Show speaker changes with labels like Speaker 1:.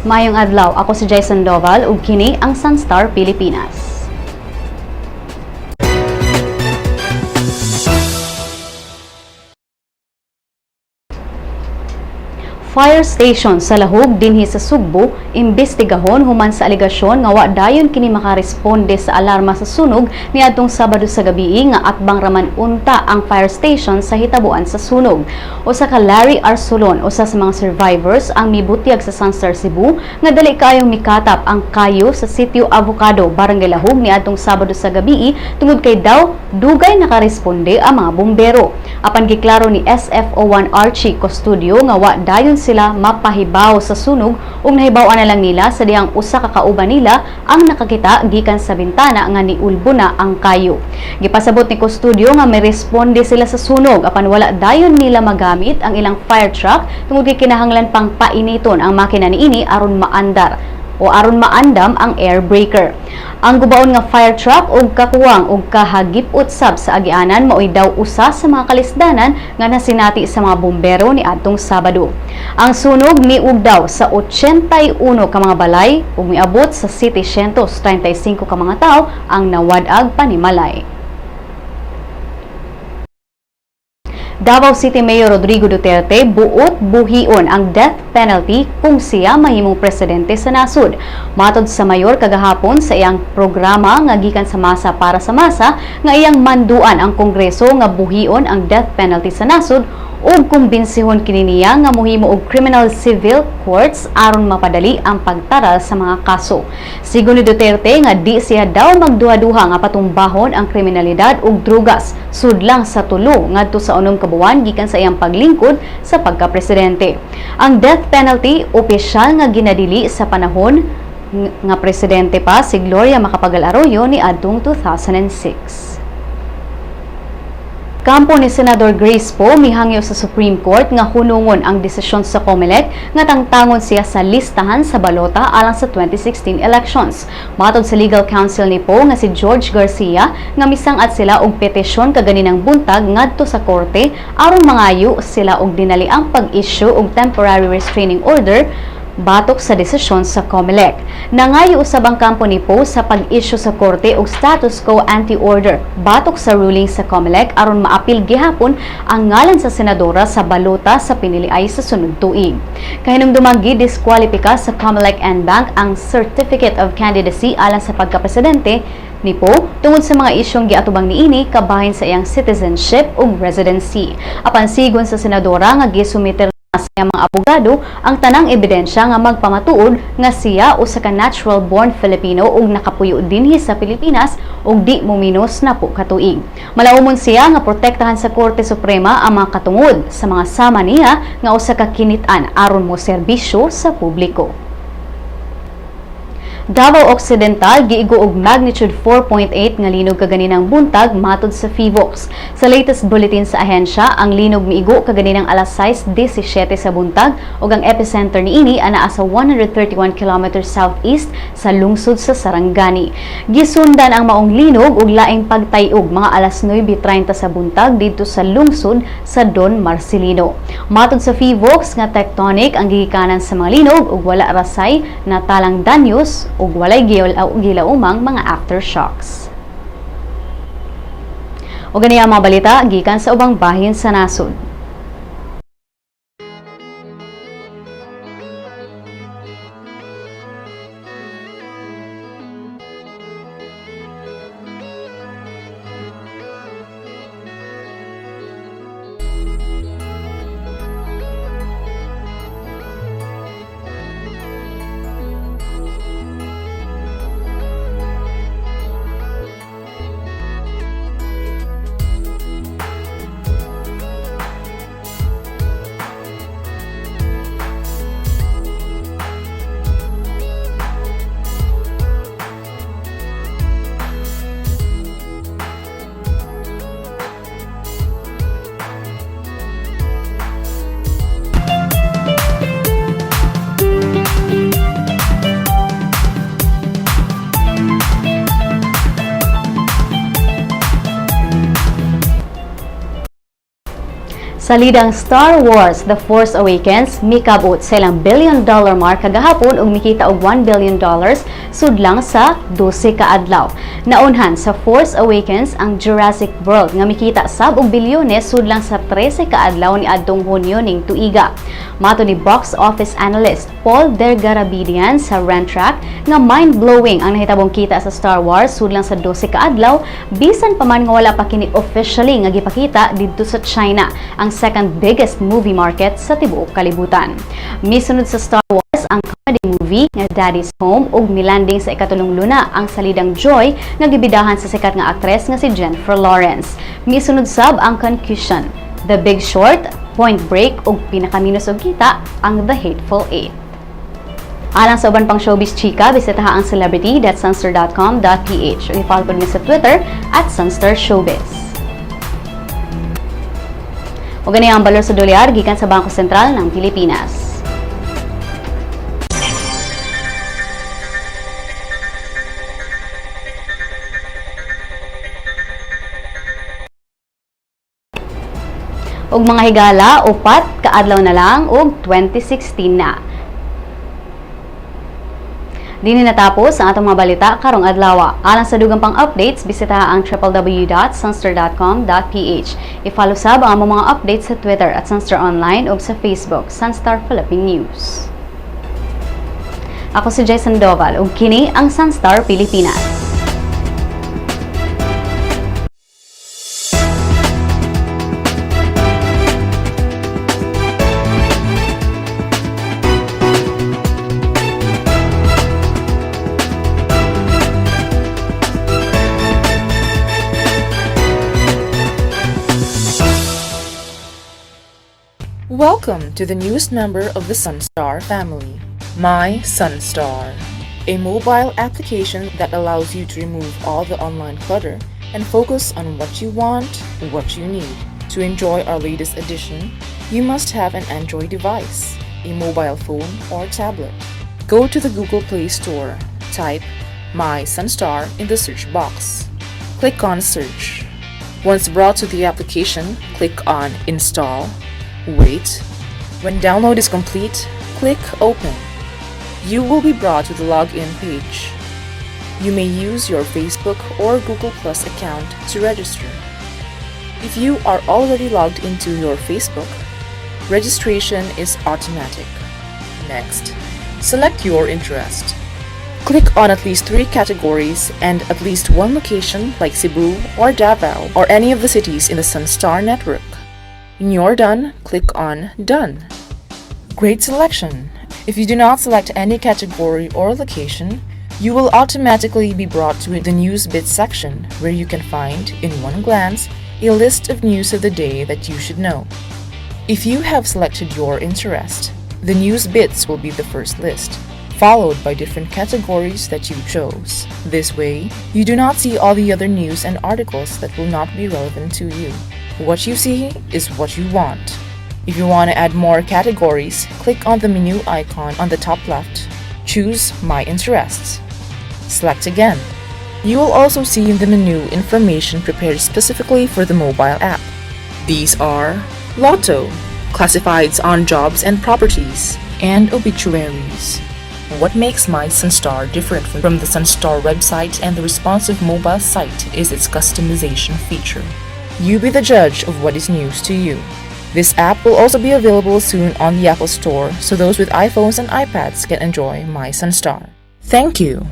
Speaker 1: Maayong adlaw, ako si Jason Doval ug kini ang Sunstar Pilipinas. Fire station sa Lahug dinhi sa Sugbo imbestigahon human sa alegasyon nga wa dayon kini makaresponde sa alarma sa sunog niadtong Sabado sa gabii nga atbang raman unta ang fire station sa hitabuan sa sunog. Usa ka Larry Arsolon, usa sa mga survivors, ang mibutyag sa Sunstar Cebu nga dali kaayong mikatap ang kayo sa Sitio Avocado, Barangay Lahug niadtong Sabado sa gabii tungod kay daw dugay nakaresponde ang mga bumbero. Apan giklaro ni SFO1 Archie Custodio nga wa dayon sila mapahibaw sa sunog ug nahibaw-an na lang nila sa dihang usa ka kauban nila ang nakakita gikan sa bintana nga niulbo na ang kayo. Gipasabot ni Custodio nga may responde sila sa sunog apan wala dayon nila magamit ang ilang fire truck tungod kay kinahanglan pang painiton ang makina niini aron maandar o aron maandam ang air breaker. Ang gubaon nga fire truck og kakuwang og kahagip-ut sab sa agianan maoy daw usa sa mga kalisdanan nga nasinati sa mga bumbero ni adtong Sabado. Ang sunog niug daw sa 81 ka mga balay ug miabot sa 735 ka mga tawo ang nawad-ag panimalay. Davao City Mayor Rodrigo Duterte buot buhion ang death penalty kung siya mahimong presidente sa nasod. Matod sa mayor kagahapon sa iyang programa nga gikan sa Masa para sa Masa nga iyang manduan ang Kongreso nga buhion ang death penalty sa nasod ug kumbinsihon kini niya nga mohimo og criminal civil courts aron mapadali ang pagtaral sa mga kaso. Sigon ni Duterte nga di siya daw magduha-duha nga patumbahon ang kriminalidad ug drugas sudlang sa 3 ngadto sa 6 ka buwan gikan sa iyang paglingkod sa pagkapresidente. Ang death penalty opisyal nga ginadili sa panahon nga presidente pa si Gloria Macapagal Arroyo ni adtong 2006. Kampo ni Senador Grace Poe mihangyo sa Supreme Court nga hunungon ang desisyon sa COMELEC nga tangtangon siya sa listahan sa balota alang sa 2016 elections. Matod sa legal counsel ni Poe nga si George Garcia nga misang-at sila og petisyon kaganinang buntag ngadto sa korte aron mangayo sila og dinaliang pag-issue og temporary restraining order batok sa desisyon sa COMELEC. Nangayo usab ang kampo ni Poe sa pag-issue sa korte og status quo ante order batok sa ruling sa COMELEC aron maapil gihapon ang ngalan sa senadora sa balota sa piniliay sa sunod tuig. Kahinumdumang gidiskwalipika sa COMELEC en banc ang Certificate of Candidacy alang sa pagkapresidente ni Poe tungod sa mga isyong giatubang niini kabahin sa iyang citizenship ug residency. Apan sigon sa senadora nga gisumiter sa iyang mga abogado ang tanang ebidensya nga magpamatuod nga siya usa ka natural born Filipino ug nakapuyo dinhi sa Pilipinas ug di mominos 10 ka tuig. Malaumon siya nga protektahan sa Korte Suprema ang mga katungod sa mga sama niya nga usa ka kinit-an aron mo serbisyo sa publiko. Davao Occidental giigo og magnitude 4.8 nga linog kaganinang buntag matod sa PHIVOLCS. Sa latest bulletin sa ahensya, ang linog miigo kaganinang alas 6:17 sa buntag ug ang epicenter niini anaa sa 131 kilometers southeast sa lungsod sa Sarangani. Gisundan ang maong linog ug laing pagtayog mga alas 9:30 sa buntag didto sa lungsod sa Don Marcelino. Matod sa PHIVOLCS nga tectonic ang gigikanan sa mga linog ug wala rasay natalang danyos ug walay gilaumang mga aftershocks. Ug gani ang mga balita gikan sa ubang bahin sa nasod. Salidang Star Wars: The Force Awakens mikabot sa ilang billion dollar mark kagahapon ug mikita og $1 billion sudlang sa 12 ka adlaw. Naunhan sa Force Awakens ang Jurassic World nga mikita sab og bilyones sudlang sa 13 ka adlaw niadtong Hunyo ning tuiga. Matod ni box office analyst Paul Dergarabedian sa Rentrak nga mind-blowing ang nahitabong kita sa Star Wars sudlang sa 12 ka adlaw, bisan pa man nga wala pa kini officially nga gipakita didto sa China, ang second biggest movie market sa tibuok kalibutan. Misunod sa Star Wars ang comedy movie nga Daddy's Home ug milanding sa ikatulong luna ang salidang Joy nga gibidahan sa sikat nga aktres nga si Jennifer Lawrence. Misunod sab ang Concussion, The Big Short, Point Break ug pinakaminos og kita ang The Hateful Eight. Alang sa uban pang showbiz chika, bisitaha ang celebrity.sunstar.com.ph o i-follow pod mi sa Twitter @SunstarShowbiz. Ug kani ang balor sa dolyar gikan sa Bangko Sentral ng Pilipinas. Ug mga higala, 4 kaadlaw na lang ug 2016 na. Dini natapos ang atong mga balita karong adlaw. Alang sa dugang pang updates, bisitaha ang www.sunstar.com.ph. I-follow sab ang among mga updates sa Twitter @SunstarOnline ug sa Facebook, Sunstar Philippine News. Ako si Jason Doval ug kini ang Sunstar Pilipinas.
Speaker 2: Welcome to the newest member of the Sunstar family, My Sunstar, a mobile application that allows you to remove all the online clutter and focus on what you want, what you need. To enjoy our latest edition, you must have an Android device, a mobile phone or tablet. Go to the Google Play Store, type My Sunstar in the search box. Click on Search. Once brought to the application, click on Install. Wait. When download is complete, click Open. You will be brought to the login page. You may use your Facebook or Google Plus account to register. If you are already logged into your Facebook, registration is automatic. Next, select your interest. Click on at least three categories and at least one location like Cebu or Davao or any of the cities in the Sunstar network. When you're done, click on Done. Great selection! If you do not select any category or location, you will automatically be brought to the News Bits section where you can find, in one glance, a list of news of the day that you should know. If you have selected your interest, the News Bits will be the first list, followed by different categories that you chose. This way, you do not see all the other news and articles that will not be relevant to you. What you see is what you want. If you want to add more categories, click on the menu icon on the top left. Choose My Interests. Select again. You will also see in the menu information prepared specifically for the mobile app. These are Lotto, classifieds on jobs and properties, and obituaries. What makes My Sunstar different from the Sunstar website and the responsive mobile site is its customization feature. You be the judge of what is news to you. This app will also be available soon on the Apple Store, so those with iPhones and iPads can enjoy My Sunstar. Thank you.